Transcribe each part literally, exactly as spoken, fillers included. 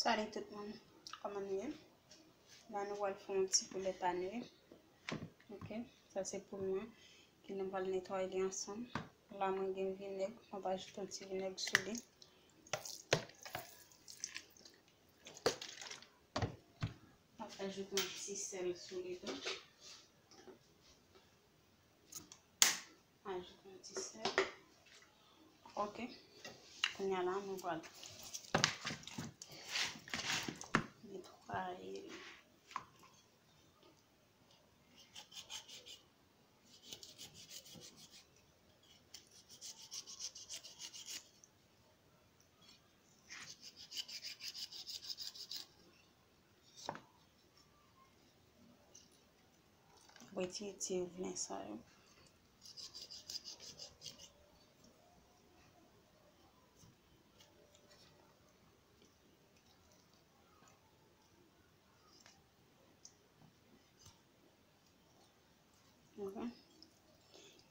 Salut tout moun, kòman nou ye? La nou pral fè yon ti poulè pane. Ok, sa se poul mwen ke nou pral netwaye li ansanm. La mwen gen vinèg, mwen va ajoute yon ti vinèg sou li. Mwen va ajoute yon ti sèl sou li tou. Ajoute yon ti sèl. Ok. Kounye a la, nou pral netwaye li. Retire ti vlen sa yo. Ok.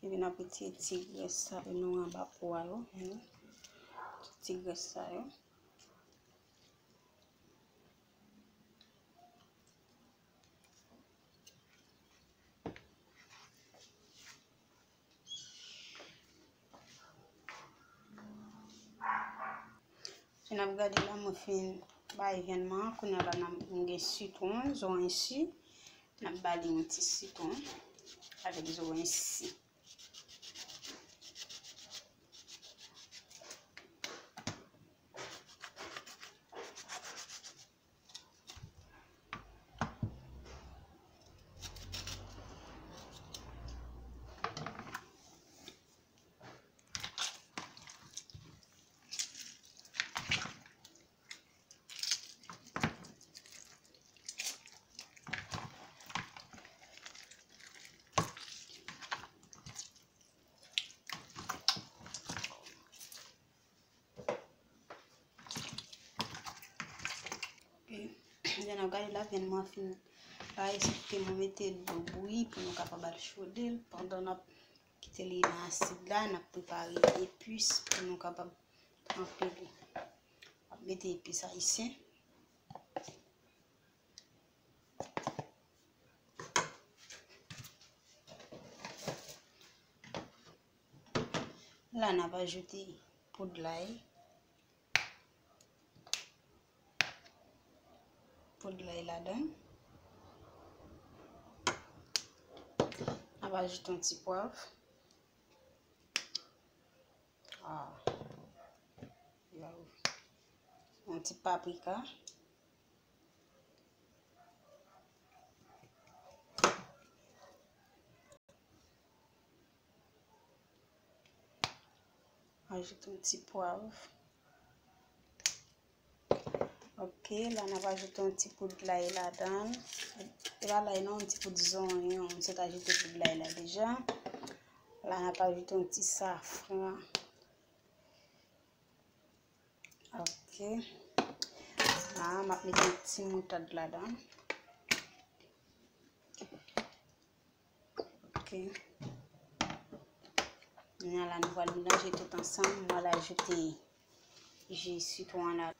Epi n ap retire ti grès sa yo nou anba po a yo. Ti grès sa yo. Si n ap gade la, mwen fin bay vyann mwen an, kounye a la n ap gen sitwon, zoranj si. N ap ba li yon ti sitwon avèk zoranj si. Ok. Lè n ap gade la, vyann mwen fin bay, sèke mwen mete dlo bouyi pou nou kapab al chode l. Pandan n ap kite li nan asid la, n ap prepare epis pou nou kapab tranpe li. N ap mete epis ayisyen. La, n ap ajoute poud lay. Poud lay ladan. N ap ajoute yon ti pwav. Ah. Yon ti paprika. Ajoute yon ti pwav. Ok, la n ap ajoute yon ti poud lay ladan. E pa lay non, yon ti poud zonyon. M sot ajoute poud lay la deja. La n ap ajoute yon ti safran. Ok. La, m ap mete yon ti moutad ladan. Ok. Kounye a la, nou pral melanje tout ansanm. Mwen pral ajoute ji sitwon an la.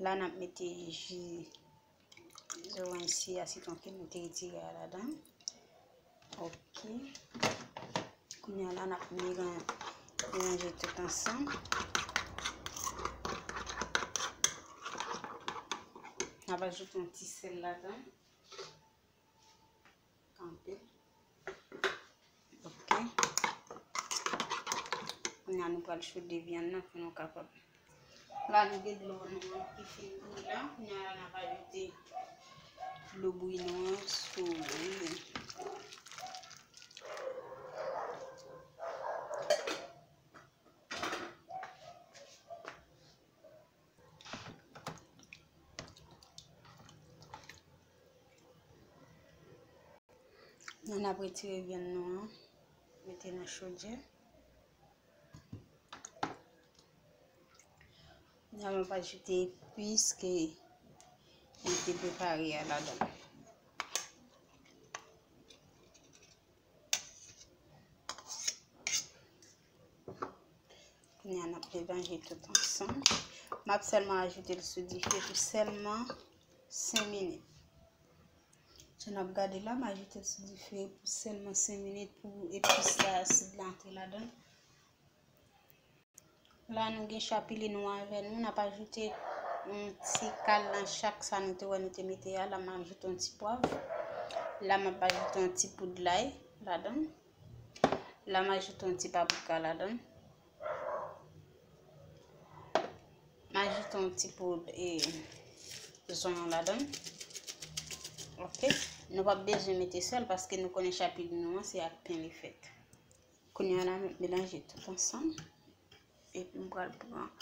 La, n ap mete ji zoranj si a, sitwon ke nou te retire a ladan. Ok. Kounye a la, n ap melan-, melanje tout ansanm. N ap ajoute yon ti sèl ladan. Kanpe. Ok. Kounye a nou pral chode vyann nan pou nou kapab. La nou gen dlo nou an ki fin bouyi la. Kounye a la n ap ajoute dlo bouyi nou an sou li. N ap retire vyann nou an, mete nan chodyè. N ap ajoute epis ke nou te prepare a ladan. Kounye a n ap melanje tout ansanm. M ap sèlman ajoute l sou dife pou sèlman senk minit. Jan n ap gade la, m ajoute l sou dife pou sèlman senk minit pou epis la, asid la antre ladan l. La, nou gen chapili nou avè nou. N ap ajoute yon ti kal nan chak sa nou te wè nou te mete a. La, m ajoute yon ti pwav. La, m ap ajoute yon ti poud lay ladan l. La, m ajoute yon ti paprika ladan l. M ajoute yon ti poud, e, zonyon ladan l. Ok. Nou p ap bezwen mete sèl paske nou konnen chapili nou an se ak pen li fèt. Kounye a la, m ap melanje tout ansanm. Epi m pral pran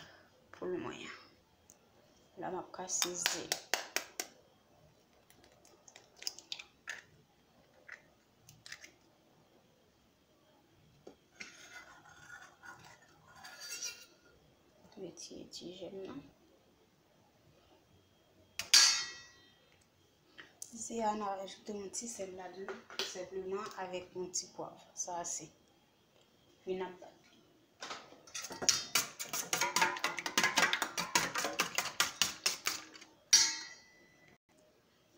poul mwen an. La, m ap kase ze. Retire ti jèm nan. Ze a, n a ajoute yon ti sèl ladan l, senpleman avèk yon ti pwav. Sa ase. Epi n ap bat.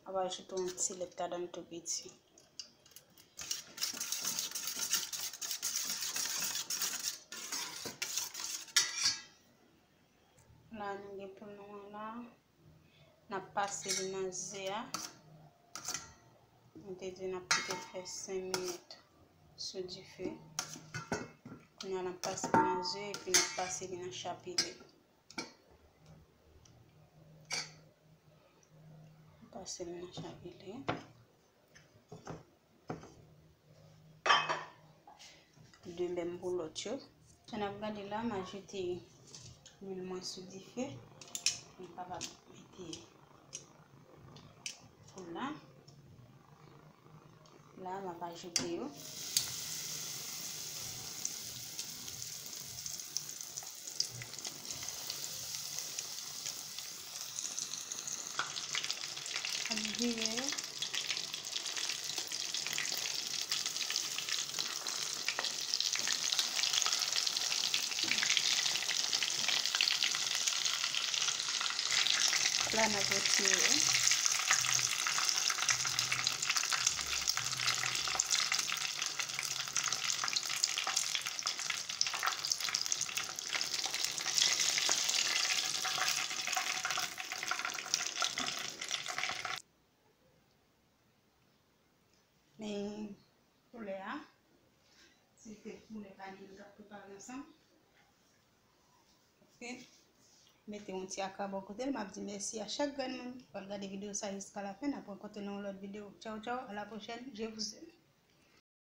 N ap ajoute yon ti lèt ladan l tou piti. La, nou gen poul nou an la. N ap pase li nan ze a. Mwen te di n ap kite l fè senk minit sou dife. Kounye a, n ap pase li nan ze epi n ap pase li nan chapili. Pase l nan chapili. De menm pou lòt yo. Jan n ap gade la, m ajoute lwil mwen sou dife pou m kapab mete poul la. La, m ap ajoute yo. Ap vire yo. La, n ap retire yo. Men koulè a, se fèt pou lè pa gen nou t ap prepare ansanm. Ok. Mete yon ti akra bò kote l. M ap di mèsi a chak grenn moun ki pral gade videyo sa jiska lafen. N ap rankontre nan yon lòt videyo. Tchaw, tchaw. À la prochaine. Je vous aime.